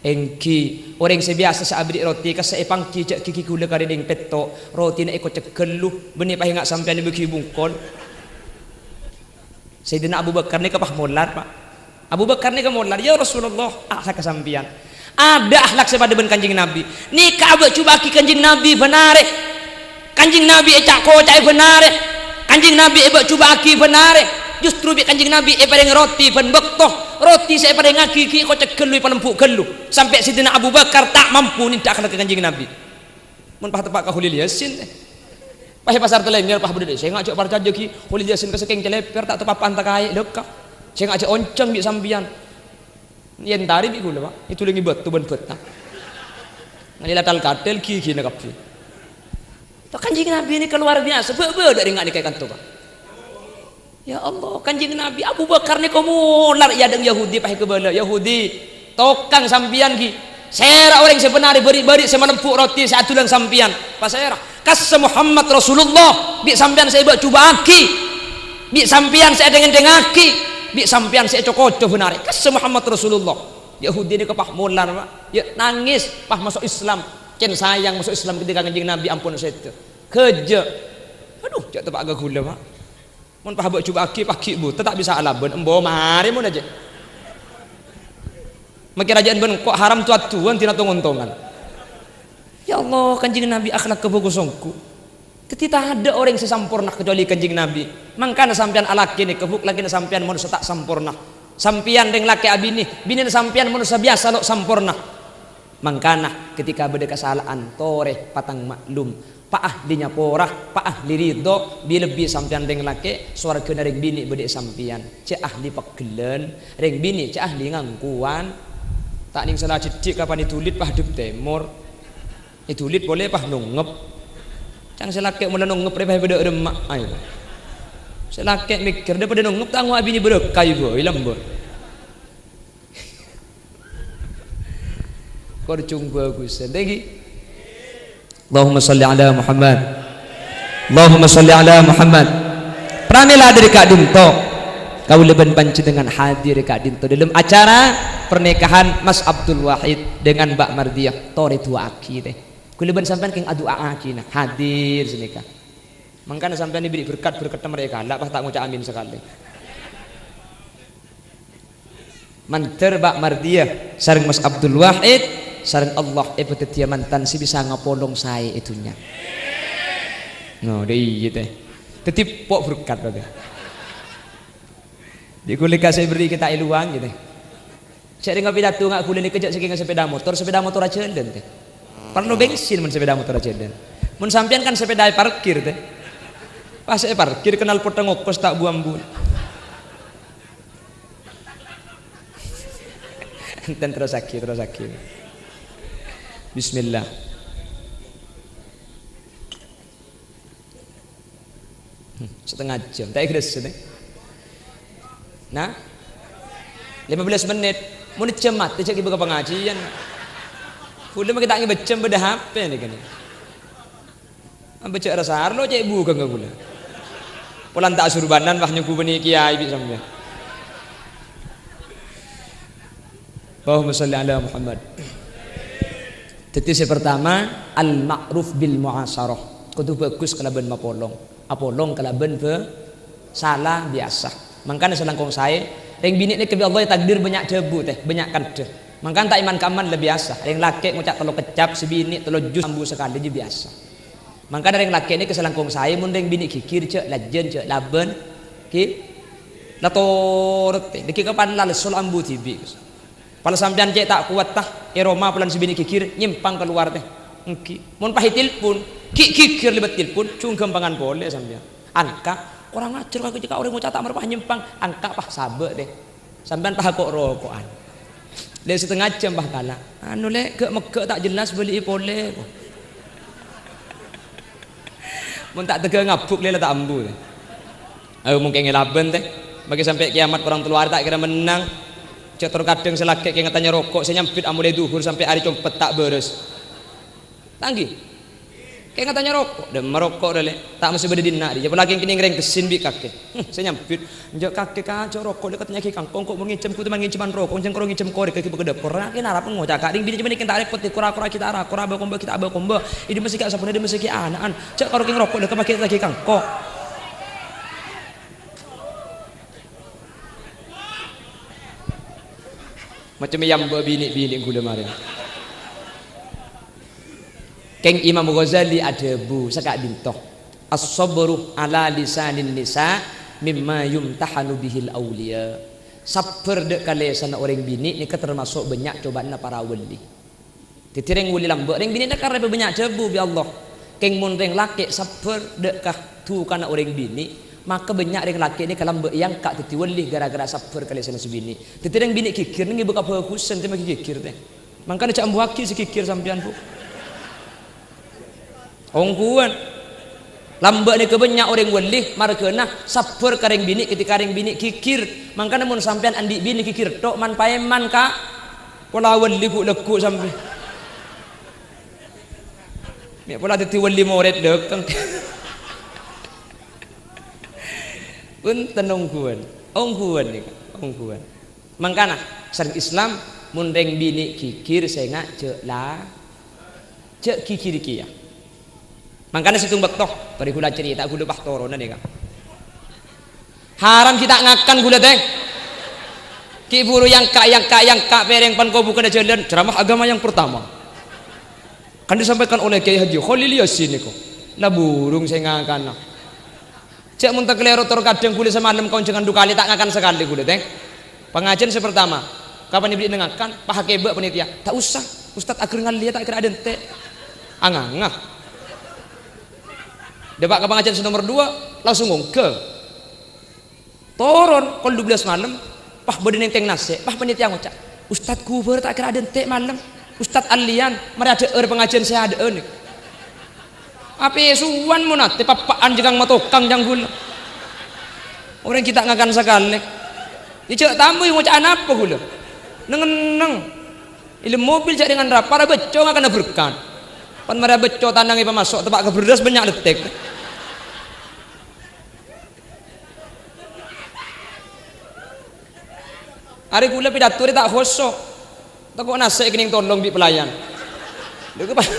"Èngghi, orèng sè biyasa sè aberri' roti kassa' èpangghi jhâ' ghighi ghulâ karè dhing pètto', rotina èkocèk ghâllu, bânnè pas enga' sampèyan èbâghi bungkol." Sayyidina Abu Bakar nèka pas molar, Pak. Abu Bakar nèka molar, "Ya Rasulullah, akhlak ka sampèyan. Adâ' akhlak sè padâ bân Kanjeng Nabi. Nèka abâ'-jhubâ'âghi Kanjeng Nabi bân arè. Kanjeng Nabi èca'-koca'è bân arè. Kanjeng Nabi èbâ'-jhubâ'âghi bân arè. Justru bi' Kanjeng Nabi èparèngè roti bân bâkto. Roti sè èparèngaghi ghi' kocèk ghâllu èpalembu' ghâllu, sampè' Sayyidina Abu Bakar ta' mampu nèndhâ akhlakka Kanjeng Nabi. Mon pas teppa' ka Kholil Yasin, pas è Pasar Talèngèr, pas bâdâ, "Sènga' jhâ' parcajâ ghi' Kholil Yasin ka sakèng calèpèr, ta' teppa' pantakaè, lèkka. Sènga' jhâ' onjhâng bi' sampèyan." Èyèntarè bi' ghulâ, Pak. Èdulingè bâto bân bâtang. Ngalè lathal-kathèl ghighina kabbhi. To, Kanjeng Nabi nèka luar biasa. Bâ-, bâdâ rèng nèka è kanto, Pak. Ya Allah, Kanjeng Nabi, Abu Bakar nèka molar è adâ'na Yahudi, pas èkabâlâ, "Yahudi, tokang sampèyan ghi. Sèra orèng sè bân arè bâri'-bâri' sè malembu' roti sè adulang sampèyan?" Pasèra? "Kassa Muhammad Rasulullah, bi' sampèyan sè èbâ'-jubâ'aghi, bi' sampèyan sè èdheng-èndhengngaghi, bi' sampèyan sè èco-koco bân arè. Kassa Muhammad Rasulullah." Yahudi nèka pas molar, Pak. Ya, nangès, pas maso' Islam. Cèn sayang maso' Islam ketika Kanjeng Nabi ampon sèdhâ. Ghâjâ. Adhu, jhâ' teppa' ka ghulâ, Pak. Mon pas bâ'-jubâ'aghi, pas ghi' buta, ta' bisa alabân. Embu, marè mon ajâ. Makè rajâ'ân bân engko' haram tu-aduwân, dina tong-ontongan. Ya Allah, Kanjeng Nabi akhlakka bhâghus ongghu. Dhâddhi, tadâ' orèng sè samporna kacobâli Kanjeng Nabi. Mangkana sampèyan alakè nèka, Bu', lakèna sampèyan manossa ta' samporna. Sampèyan rèng lakè abinè, binèna sampèyan manossa biyasa lo' samporna. Mangkana, ketika bâdâ kasala'an, torè patang ma'lum. Pa' ahli nyapora, pa' ahli ridho, bi-, lebbi sampèyan rèng lakè', sowarghâna rèng binè' bâdâ è sampèyan. Cè' ahli pegghellân, rèng binè' cè' ahli ngangkowan. Ta' nèng sala dhiddhi' kapan èdulid pas dâp tèmor. Èdulid polè pas nongngep. Can sè lakè' mola nongngep rè pas bâdâ remma'. Ayo. Sè lakè' mèkkèr, "Dâ' padâ nongngep ta' ngowa' binè' bârâkah, ibu?" Èlambâr. Kor jung bhâghusân, ngghi. Allahumma shalli ala Muhammad. Allahumma shalli ala Muhammad. Pramèla dâri ka'dinto. Kaulâ bân panjhennengngan hadir ka'dinto dâlem acara pernikahan Mas Abdul Wahid dengan Mbak Mardiyah. Torè du'aaghi, tè. Kaulâ bân sampèyan kèng adu'aaghi, nah, hadir sanèka. Mangkana sampèyan èberri' berkat, berkat marè èkala', pas ta' ngoca' amin sakalè. Mandhâr Mbak Mardiyah sareng Mas Abdul Wahid sareng Allah èpadhâddhiyâ mantan sè bisa ngapolong saè è dhunnya. No, dâ' iyâ, tè. Dhâddhi po' berkat, tè. Dhi' ghulika sè èberri' kita èluwang, gitu. Cè' rèng apidato nga' ghulâ nèka jhâ' sakènga sepeda motor, sepeda motor ajhâlân, tè. Parlo bensin mon sepeda motor ajhâlân. Mon sampèyan kan sepeda èparkir, tè. Pas èparkir knalpot ngokos ta' bu-ambu. Enten terrosaghi, terrosaghi. Bismillah. Hmm, setengah jam. Ta' ègressèt, eh? Nah? Lima belas menit. Mon jam matè, cè' ghi' bâkal pangajiân. Ghulâ mangkè ta' ngibâ jam bâdâ H P nèka, nè. Ambâ cè' rassa arlo cè' bukeng ka ghulâ. Polana ta' asurbanan, wah, nyongghu bânnè kiai bi' sampèyan. Allahumma shalli ala Muhammad. Dhâddhi sè partama, al-ma'ruf bil mu'asyarah. Kodhu bhâghus kalabân mapolong. Apolong kalabân bhâ-, sala biyasa. Mangkana sè langkong saè, rèng binè' nèka bi' Allah ètakdir bânnya' dhâbu, tè, bânnya' kandhâ. Mangkana ta' èman-ka'emman la biyasa. Rèng lakè' ngoca' tello keccap, sè binè' tello juz ambu sakalè jiyâ biyasa. Mangkana rèng lakè' nèka sè langkong saè, mon rèng binè' ghighir, jhâ' lajân, jhâ' labân, ghi, la torot, tè. Nèka kapan la lesso la ambu dhibi'. Pala sampèyan cè' ta' kowat, ta', è roma polana sè binè' ghighir, nyèmpang kalowar, tè. Ènggi. Mon pas ètilpon, ghi' ghighir lèbât tilpon, jhung ghâmpangan polè sampèyan. Angka', korang ajhâr ka cè' ka orèng ngoca' ta' marè pas nyèmpang, angka' pas sabâ', tè. Sampèyan pas ko'-roko'an. Lè' setengah jam pas kala'. Anu, Lè', ghâ'-megghâ' ta' jelas bâli'i polè. Mon ta' tegghâ ngabuk, Lè', la ta' ambu, tè. Ayo, mon kèngèng labân, tè. Makè sampè' kiamat korang tello arè ta' kèra mennang. Cè' tor kadhâng sè lakè' kèngèng tanya roko', sè nyambit amolaè dhuhur sampè' arè compet ta' bârâs. Ta' ènggi. Kèngèng tanya roko', dâ' maroko' rè, Lè'. Ta' mastè bâdâ dinna' rè. Apalagi kènèng rèng kessin bi' kakè. Hmm, sè nyambit. Enjâ' kakè kajâ' roko', Lè', katanya ghi' kangkong, ko' mon ngènjhâm, ko' teman ngènjhâm roko', jhâ' karo ngènjhâm korèk, ghi' bâkal dâpa'. Ra kèng arapa ngoca' ka', ding binè cè' mènè kèng ta' rèpot, kora-kora ghi' ta' ra, kora bâ-kombâ ghi' ta' bâ-kombâ. Èdhi mastè ka' saponè, èdhi mastè ka' ana'an. Jhâ' karo kèng roko', Lè', ka' makè lagi kangkong. Macem èyambâ' binè'-binè' ghulâ marèna. Kèng Imam Ghazali adhâbu saka'dinto, "As-sabru ala lisanin nisa mimma yumtahanu bihil auliya." Sabbhâr dâ' kalèsanna orèng binè' nèka tamaso' bânnya' cobâ'ânna para wali. Dhâddhi rèng wali lambâ', rèng binè' nèka arèya bânnya' jhâbu bi' Allah. Kèng mon rèng lakè' sabbhâr dâ' ka dhukana orèng binè', maka bânnya' rèng lakè' nèka lambâ' èangka' dhâddhi wali ghârâ-ghârâ sabbhâr kalèsanna sè binè'. Dhâddhi rèng binè' ghighir nèng ngibâ kabhâghusân, coma ghighir, tè. Mangkana jhâ' ambuwâghi sè ghighir sampèyan, Bu. Ongghuwân. Lambâ' nèka bânnya' orèng wali marghâna sabbhâr ka rèng binè' ketika rèng binè' ghighir. Mangkana mon sampèyan andi' binè ghighir tho', man-paèman, Ka'. Pola wali ghu'-lagghu' sampè'. Mè' pola dhâddhi wali morèd dâkeng. Bhunten, ongghuwân. Ongghuwân nèka, ongghuwân. Mangkana, sareng Islam, mon rèng binè' ghighir, sènga' jhâ' la-, jhâ' ghighir kèya. Mangkana sèttong bâkto, bâri' ghulâ carèta, ghulâ pas toronan, yâ, Ka'. Haram ghi' ta' ngakan ghulâ, tè. Ghi' bhuru èangka', èangka', èangka' pèrèng pan kobhukana jhâlân, ceramah agama yang pertama. Kan disampaikan oleh Kiai Haji Kholil Yasin nèko. La burung sè ngakana. Jhâ' mon ta' kalèro tor kadhâng ghulâ samalem kaonjhângan du kalè ta' ngakan sakalè ghulâ, tè. Pangajhiyân sè partama, kapan èberri' ngakan, pas akèbâ' panitia. "Ta' osa, Ustad aghâr ngallèya ta' kèra adântè'." Anganga. Dâpa' ka pangajhiyân sè nomer duwâ', langsung ongghâ. Toron, kol dubellâs malem, pas bâdâ nèngtèng nasè', pas panitia ngoca', "Ustad ghubâr ta' kèra adântè' malem. Ustad allèyan, marè adhâ'âr pangajhiyân sè adâ'ân." Apèsowan mon atè pappa'an jhâ' kang matokang jhâ' ghulâ. Orèng ghi' ta' ngakan sakalè. Yâ jhâ' tambâ ngoca' anapa ghulâ. Neng-enneng. È dâlem mobil jhâ' rèng anrapa, ra bâcco ngakana berkat. Pan marè abâcco tanang èpamaso' teppa' ka bherrâs bânnya' lettèk. Arè ghulâ pidato rè ta' khoso'. Tako' nasè' èkennèng tolong bi' pelayan. Dhi' kèpa-,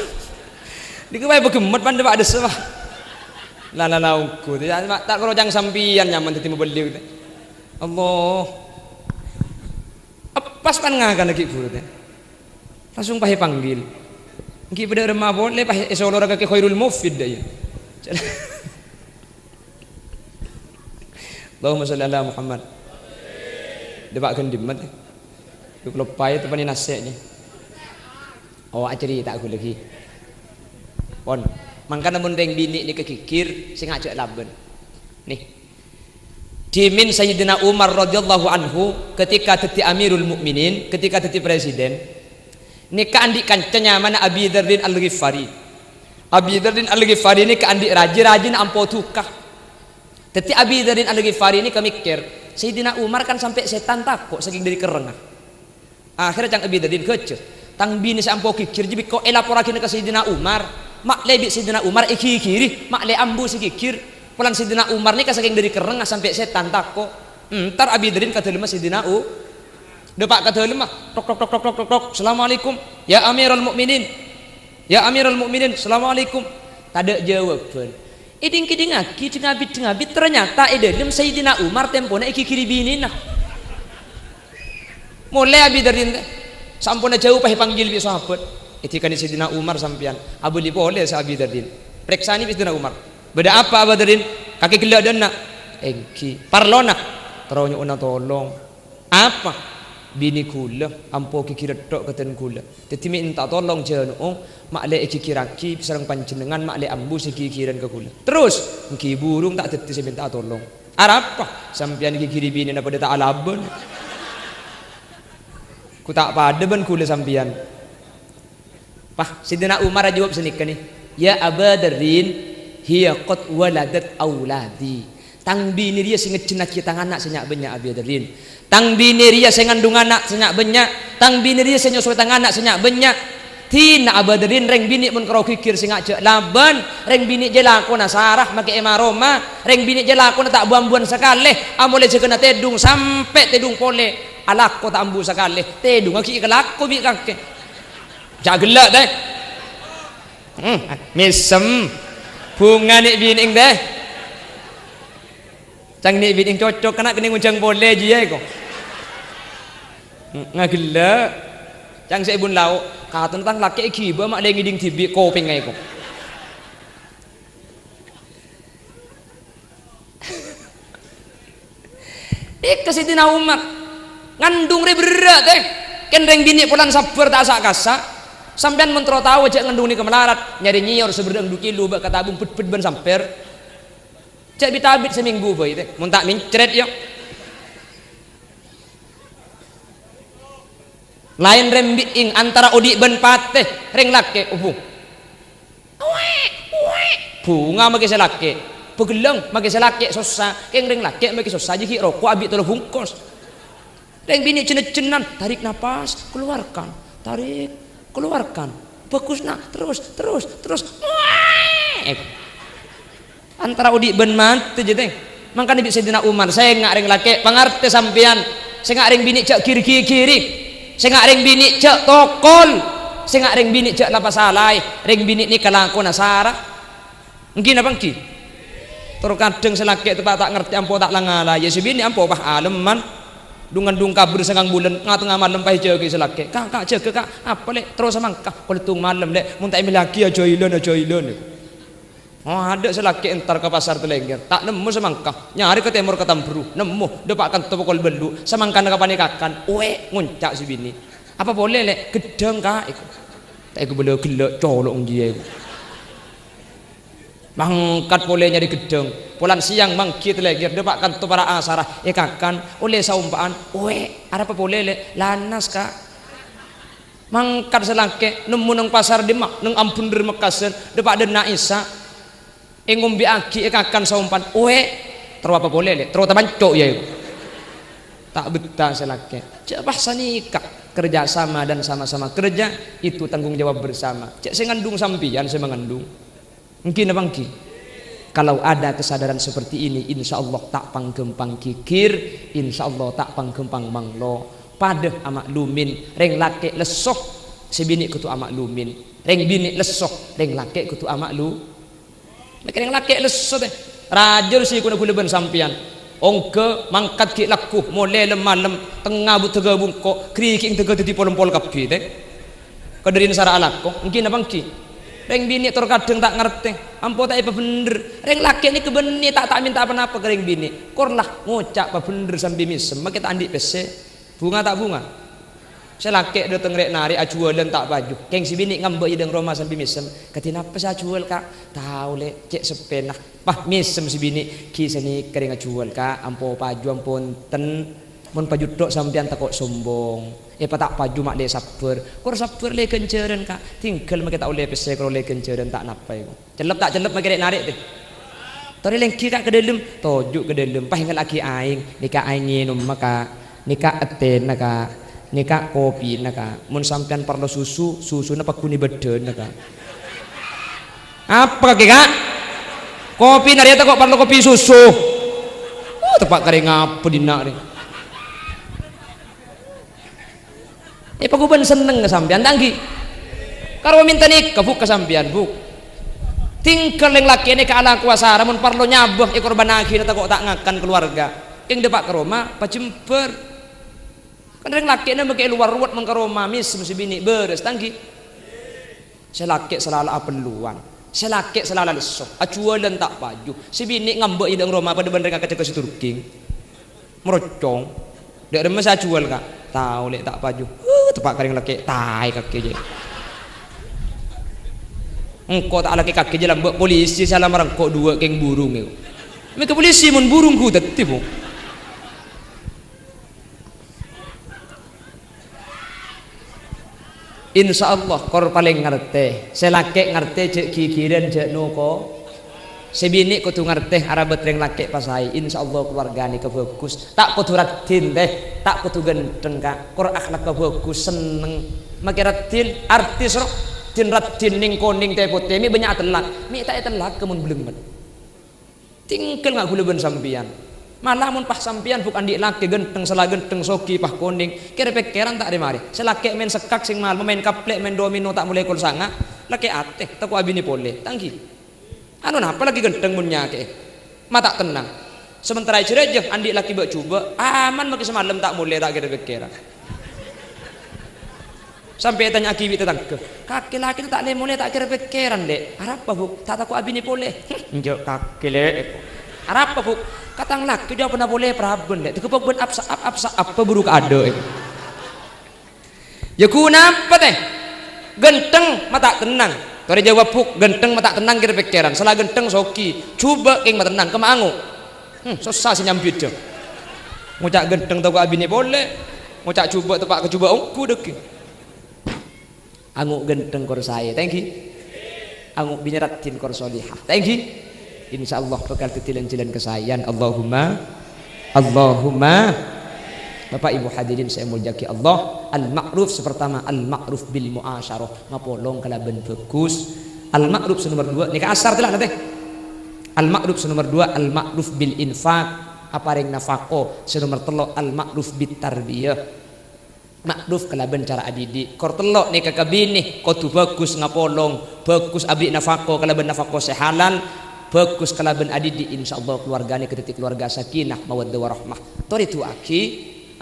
dhi' kèpaè paghemmet pan dâpa' dessa, Pak. La, la, la, ongghu. Ta', ta' karo cang sampèyan nyaman dhâddhi mabelli, gitu. Allah. Pas pan ngakana ghi' buru, tè. Langsung pas èpanggil. Ghi' bâdâ remma polè, pas èsolora ka Kè Khairul Mufid, dâ' iyâ. Allahumma shalli ala Muhammad. Dâpa' ghân dimma, tè. Yuk loppaè teppanè nasè', nè. Oh, acarèta ghulâ ghi. Pon. Mangkana mon rèng binè' nèka ghighir, sènga' jhâ' labân. Nè. Dhimèn Sayyidina Umar radhiyallahu anhu ketika dhâddhi Amirul Mukminin, ketika dhâddhi presiden, nèka andi' kanca nyamana Abi Dzarrin Al-Ghifari. Abi Dzarrin Al-Ghifari nèka andi' rajâ, rajâna ampo duka. Dhâddhi Abi Dzarrin Al-Ghifari nèka mèkkèr, "Sayyidina Umar kan sampè' sètan tako' sakèng dâri kerrèngnga." Akhèrra ca'na Abi Dzarrin, "Ghâjâ, tang binè sè ampo ghighir jiyâ bi' engko' èlaporraghina ka Sayyidina Umar. Ma'lè bi' Sayyidina Umar èghighiri, ma'lè ambu sè ghighir. Polana Sayyidina Umar nèka sakèng dâri kerrèngnga sampè' sètan tako'." Entar Abi Dzarrin ka dâlemma Sayyidina U-, dâpa' ka dâlemma. Tok, tok, tok, tok, tok, tok, tok. "Assalamualaikum, ya Amirul Mukminin. Ya Amirul Mukminin, assalamualaikum." Tadâ' jâwâbhân. Èdhing-kèdhingngaghi, dhing-abit-dhing-abit, ternyata è dâlem Sayyidina Umar tempona èghighiri binèna. Molè Abi Dzarrin, tè. Samponna jâu pas èpanggil bi' sahabat. Èdhikanè Sayyidina Umar sampèyan. Abâli polè sè Abi Dzarrin. Parèksanè bi' Sayyidina Umar. "Bâdâ apa, Aba Dzarrin? Kakè ghellâ' dâ'enna'?" "Èngghi." "Parlona?" "Terro nyo'ona tolong." "Apa?" "Binè ghulâ ampo ghighir tho' ka dân ghulâ. Dhâddhi mè' enta' tolong jhâ' no'ong, ma'lè èghighirraghi sareng panjhennengngan, ma'lè ambu sè ghighirân ka ghulâ." "Terros?" "Èngghi burung ta' dhâddhi sè mènta'a tolong." "Arapa?" "Sampèyan ghighiri binèna padâ ta' alabân. Ghu ta' padâ bân ghulâ sampèyan." Pas Sayyidina Umar ajâwâb sanèka, nè, "Ya Aba Dzarrin, hiya qad waladat auladi." Tang binè rèya sè ngejjhennaghi tang ana' sè nya'-bânnya', Abi Dzarrin. Tang binè rèya sè ngandung ana' sè nya'-bânnya'. Tang binè rèya sè nyosowè tang ana' sè nya'-bânnya'. Dina Aba Dzarrin, rèng binè' mon karo ghighir sènga' jhâ' labân. Rèng binè' jiyâ lakona sara makè è ma-roma. Rèng binè' jiyâ lakona ta' bu-ambuwân sakalè. Amolè jâgâna tèdung sampè' tèdung polè. Alako ta' ambu sakalè. Tèdungnga ghi' èkalako bi' kakè. Jhâ' ghellâ', tè. Hmm, mèsem. Bhunga nè' binèng, tè. Ca'na nè' binèng cocok, kana' kennèng onjhâng polè jiyâ, ko. Hmm, ngaghellâ'. Ca'na sè èbun lao', katonna tang lakè' èghibâ ma'lè ngèdhing dhibi' kopèngnga, ko. Nèka Sayyidina Umar. Ngandung rè berrâ', tè. Kèng rèng binè' polana sabbhâr ta' sa'-kasa'. Sampèyan mon terro tao jhâ' ngandung nèka malarat, nyarè nyèyor sè berrâ' ndu kilo bâ' katabung bhât-bhât bân sampèr. Jhâ' bit-abit samènggu bhâi, tè. Mon ta' mèncrèt, yâ. Laèn rèmbi'èng antara odi' bân patè, rèng lakè', obu. Bhunga makè sè lakè', bhâghellâng makè sè lakè' sossa, kèng rèng lakè' makè sossa jiyâ ghi' roko' abi' tello bungkos. Rèng binè' jhân-jhânan, tarik napas, keluarkan, tarik, keluarkan. Bhâghus, Na', terus, terus, terus. Antara odi' bân matè, jâ, tè. Mangkana bi' Sayyidina Umar, "Sènga' rèng lakè', pangartè sampèyan. Sènga' rèng binè' jhâ' gir-gigiri. Sènga' rèng binè' jhâ' tokol. Sènga' rèng binè' jhâ' la-pasalaè. Rèng binè' nèka lakona sara." Ènggi napa ènggi? Terkadang sè lakè' teppa' ta' ngartè ampo ta' la-ngalaè. Yâ sè binè' ampo pas alemman. Dung-ngandung kabhâr sangang bulân, nga-tengnga malem pas èjâgâi sè lakè'. "Ka', Ka', jâgâ, Ka'." "Apa, Lè'?" "Terro samangka." "Kolèdung malem, Lè'. Mon ta' èmellèaghi ajâ ilân, ajâ ilân." Oh, adâ' sè lakè' entar ka pasar Telengger, ta' nemmo samangka. Nyarè ka tèmor ka Tamberu, nemmo, dâpa' kanto pokol bâllu', samangkana ka panèkakan, oè, ngonca' sè binè'. "Apa polè, Lè'?" "Ghedhâng, Ka'," èko. Ta' èko bâlâ ghellâ', colo' onggiyâ èko. Mangkat polè nyarè ghedhâng. Polana sèyang mangghi Telengger, dâpa' kanto para' asara, èkakan, ollè saompa'an, "Oè, arapa polè, Lè'?" "Lanas, Ka'." Mangkat sè lakè', nemmo neng pasar dimma, neng ambhender Mekkasân, dâpa' dânna' Isa. Èngombiyâghi, èkakan saompa'an, "Oè, terro apa polè, Lè'?" "Terro tamanco', yâ, èko." Ta' bettah sè lakè'. Jhâ' pas sanèka. Kerja sama dan sama-sama kerja, itu tanggung jawab bersama. Jhâ' sè ngandung sampèyan sè mangandung. Ènggi napa ènggi? Kalau ada kesadaran seperti ini, insya Allah ta' pangghâmpang ghighir, insya Allah ta' pangghâmpang manglo. Padâ amaklumèn, rèng lakè' lesso, sè binè' kodhu amaklumèn. Rèng binè' lesso, rèng lakè' kodhu amaklu-, Mèkkè rèng lakè' lesso, tè. Rajâ sè èkona ghulâ bân sampèyan. Ongghâ mangkat ghi' lagghu, molè lem-malem, tengnga bu-, dâgâ bungko', ghârighi'èng dâgâ dhâddhi pol-empol kabbhi, tè. Kadhâriyân sara'a lako, ènggi napa ènggi? Rèng binè' tor kadhâng ta' ngartè, ampo ta' èpabhendher. Rèng lakè' nèka bânnè ta', ta' mènta pa-napa ka rèng binè'. Kor la ngoca' pabhendher sambi mèsem, makè ta' andi' pèssè. Bhunga ta' bhunga? Sè lakè' dâteng rè'-narè' ajhuwâlân ta' paju. Kèng sè binè' ngambâ' è dâlem roma sambi mèsem. "Kadhi napa sè ajhuwâl, Ka'?" "Tao, Lè', cè' seppèna." Pas mèsem sè binè', "Ghi' sanèka rèng ajhuwâl, Ka', ampo paju ampo enten. Mon paju tho' sampèyan tako' sombong. Èpa ta' paju ma' lè sabbhâr. Kor sabbhâr lè ghânjhârân, Ka'. Tinggal makè ta' ollè pèssè kor ollè ghânjhârân ta' napa èko." Cellep ta' cellep makè rè'-narè', tè? Torè lèngghi, Ka', ka dâlem. Toju' ka dâlem. Pas èngella'aghi aèng. Nèka aèng ngènomma, Ka'. Nèka ètèna, Ka'. Nèka kopina, Ka'. Mon sampèyan parlo susu, susuna pagghun è bâddhâna, Ka'. Apa kakè, Ka'? Kopina rèya tako' parlo kopi susu. Oh, teppa' karè ngapa dinna' rè. Èpagubân sennengnga sampèyan, ta' ènggi? Karo mènta nèka, Bu', ka sampèyan, Bu'. Tinggal rèng lakè' nèka alakowa sara, mon parlo nyabâ èkorbhânaghina tako' ta' ngakan kalowarga. Kèng dâpa' ka roma, pajembhâr. Kan rèng lakè'na makè è lowar rowet mon ka roma, mèsem sè binè' bârâs, ta' ènggi? Sè lakè' sè la la apelluwân, sè lakè' sè la la lesso, ajhuwâlân ta' paju, sè binè' ngambâ' è dâlem roma padâ bân rèng akajâgâ sè durging. Merocong. "Dâ' remma sè ajhuwâl, Ka'?" "Tao, Lè', ta' paju." "Huh, teppa' karè lakè', taè kakè jâ." Engko' ta' lakè' kakè jâ lambâ' polisi sè alamar engko' duwâ' kèng burung èko. Mèkkè polisi mon burung ghu dhâddhi, Bu'. Insyaallah, kor palèng ngartè. Sè lakè' ngartè jhâ' ghighirân, jhâ' noko. Sè binè' kodhu ngartè, arabât rèng lakè' pasaè. Insyaallah, kalowarga nèka bhâghus. Ta' kodhu raddhin, tè. Ta' kodhu ghântheng, Ka'. Kor akhlakka bhâghus, senneng. Makè raddhin, artis, ro. Dhin raddhin nèng konèng tè potè, mè' bânnya' atellak. Mè' ta' ètellak mon blengnget. Tinggal nga' ghulâ bân sampèyan. Mala mon pas sampèyan, Bu', andi' lakè ghântheng, sala ghântheng, soghi, pas konèng, kèr-pèkkèran ta' rè-marè. Sè lakè' maèn sekkak, sèng malem maèn kaplè', maèn domino ta' molè kol sanga', lakè' atè, tako' abinè polè. Ta' ènggi. Anu, napa lakè ghântheng mon nyakè'è? Ma' ta' tennang. Sementara è jârèya andi' lakè bâ'-jhubâ', aman makè samalem ta' molè, ta' kèr-pèkkèran. Sampè' ètanya'aghi bi' tatangghâ, "Kakè lakèna ta' lè-molè, ta' kèr-pèkkèran, Lè'. Arapa, Bu'? Ta' tako' abinè polè?" "Enjâ' kakè, Lè'," èko. Arapa, Bu'? Katang lakè jâwâbbhâ polè parabân, Lè'. Tèghâ' bân apsa-, ap-, apsa-, apa buru kaadâ', è. Yâ, ghun apa, tè? Ghântheng, ma' ta' tennang. Torè jâwâb, Bu', ghântheng ma' ta' tennang kèra pèkkèran. Sala ghântheng soghi. Jhubâ' kèng matennang, kemma ango'. Hmm, sossa sè nyambit, jâ. Ngoca' ghântheng tako' abinè polè. Ngoca' jhubâ' teppa' ka jhubâ' ongghu dhâggi'. Ango' ghântheng kor saè, ta' ènggi? Ango' binè raddhin kor solihah, ta' ènggi? Insyaallah bhâkal dhâddhi lan-jhâlân kasaèyan. Allahumma, Allahumma. Bapak Ibu hadirin sè èmoljâ'aghi Allah, al-ma'ruf sè pertama, al-ma'ruf bil mu'asyarah, ngapolong kalabân bhâghus. Al-ma'ruf sè nomer duwâ', nèka asar tèla' nate. Al-ma'ruf sè nomer duwâ', al-ma'ruf bil infaq, aparèng nafaqo. Sè nomer tello', al-ma'ruf bit tarbiyah. Ma'ruf kalabân cara adidik. Kor tello' nèka ka binè, kodhu bhâghus ngapolong, bhâghus aberri' nafaqo kalabân nafaqo sè halal, bhâghus kalabân adidik, insyaallah kalowarghâna kadhâddhi kalowarghâ sakinah, mawaddah, warahmah. Torè du'aaghi,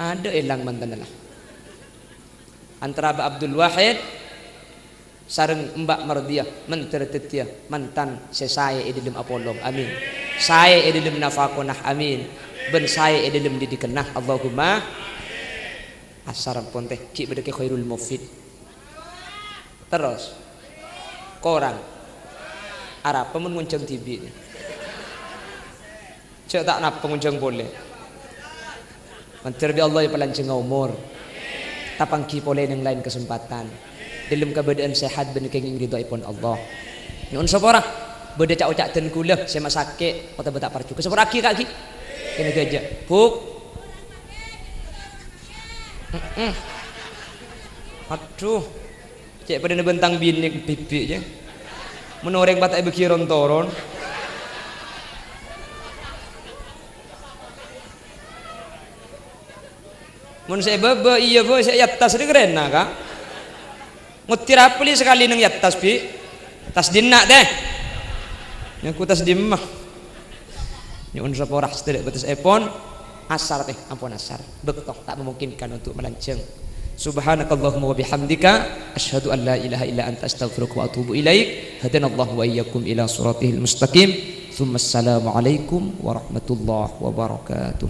adâ' èlang mantanna la. Antara Abah Abdul Wahid sareng Mbak Mardiyah, mandhâr dhâddhiyâ mantan sè saè è dhâlem apolong. Amin. Saè è dhâlem nafaqona. Amin. Bân saè è dhâlem didikânna. Allahumma. Asar ampon, tè, ghi' bâdâ Kè Khairul Mufid. Terros. Korang. Arapa mon ngonjhâng dhibi'? Jhâ' ta' napa ngonjhâng polè. Mandhâr bi' Allah èpalanjhângnga omor. Tapangghi polè neng laèn kasempadhân. Dhâlem kabâdâ'ân sehat bân kèngèng ridhoèpon Allah. Nyo'on sapora. Bâdâ ca'-oca' dân kaulâ sè masakè' otabâ ta' parjhughâ. Sapora'aghi, Ka', ghi. Kènè ghâjâ. Bu'. Mm-mm. Adhu. Cè' padâna bân tang binè' bibi', yâ. Mon orèng pas ta' èbâghi ron-toron. Mon sè è bâbâ, iyâ, Bu', sè è attas rè karèna, Ka'. Ngoddi rapelli sakalè neng è attas, Bi'. Tas dinna', tè. Nyaku tas dimma. Nyo'on sapora sadhâjâ bâtessèpon. Asar, tè, ampon asar. Bâkto ta' memungkinkan untuk malanjhâng. Subhanakallahumma wa bihamdika, asyhadu an la ilaha illa anta, astaghfiruka wa atubu ilaik. Hadanallahu wa iyyakum ila siratihil mustaqim. Tsumma assalamu alaikum warahmatullahi wabarakatuh.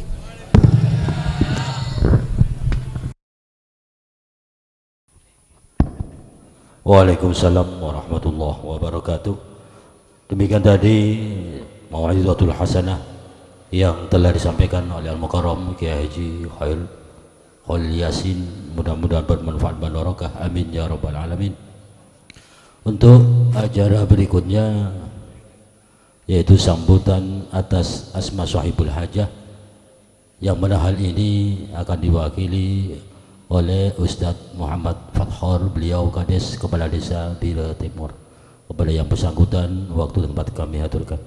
Waalaikumsalam warahmatullahi wabarakatuh. Demikian tadi mau'izatul hasanah yang telah disampaikan oleh Al-Mukarram Kiai Haji Khair Khairul Yasin. Mudah-mudahan bermanfaat barokah. Amin ya rabbal alamin. Untuk acara berikutnya, yaitu sambutan atas asma Sahibul Hajah, yang mana hal ini akan diwakili oleh Ustadz Muhammad Fathor, beliau Kades Kepala Desa Bira Timur. Kepada yang bersangkutan, waktu tempat kami aturkan.